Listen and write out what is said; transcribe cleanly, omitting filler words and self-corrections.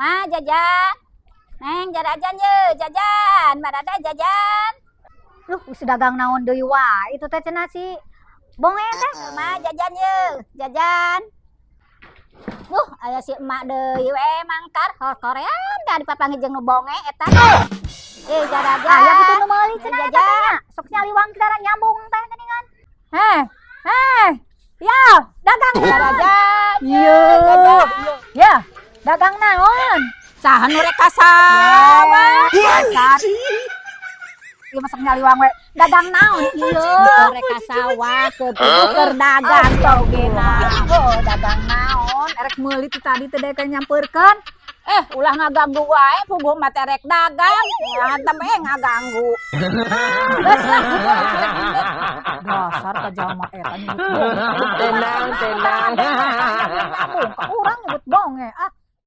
Ma, jajan. Neng, jajan ye, jajan. Barada jajan. Luh, geus dagang naon deui wae itu teh cenah si bonge teh. Ma, jajan ye, jajan. Aya si emak deui we mangkar hor korean da dipapanggih jeung nu bonge eta. Eh, jajan. Aya kitu nu meuli cenah eta Jajan. Teh nya. Sok nyaliwang kita nyambung teh geuningan. Heh, heh. Ya, dagang naon? Jajan. Iya. Ya, dagang naon? Saha nu rek ka sawah? Dasar. Ieu mah sok nyaliwang we. Dagang naon ieu? Rek ka sawah keur keur dagang togena. Oh, dagang naon? Erek meuli ti tadi teh dek nyampeurkeun. Eh, ulah ngaganggu wae, puguh mah teh rek dagang. Hantam eh ngaganggu. Geus lah. Dasar ka jalma eta nyebut bonge. Tenang, tenang. Nyambung ka urang nyebut bonge. Ah.